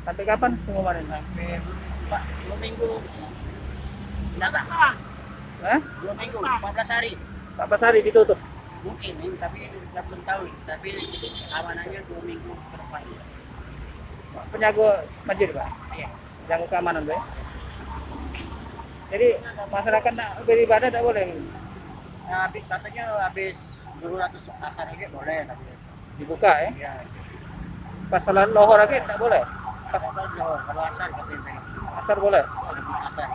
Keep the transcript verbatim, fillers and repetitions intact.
Sampai kapan pengumuman ini? Sampai empat, dua minggu. Tidak tak? Hah? Dua minggu, empat belas hari. Empat belas hari ditutup. Mungkin ini, tapi kita belum tahu. Tapi amanannya dua minggu ke depan. Penjago masjid, Pak? Iya. Penjago keamanan, Pak? Jadi masyarakat nak beribadah tak boleh? Nah, habis katanya habis dulu ratus asar lagi boleh tapi Dibuka, ya? Ya. Pas salat lohor lagi tak boleh? Pas kalau asar katanya. Asar boleh? Asar.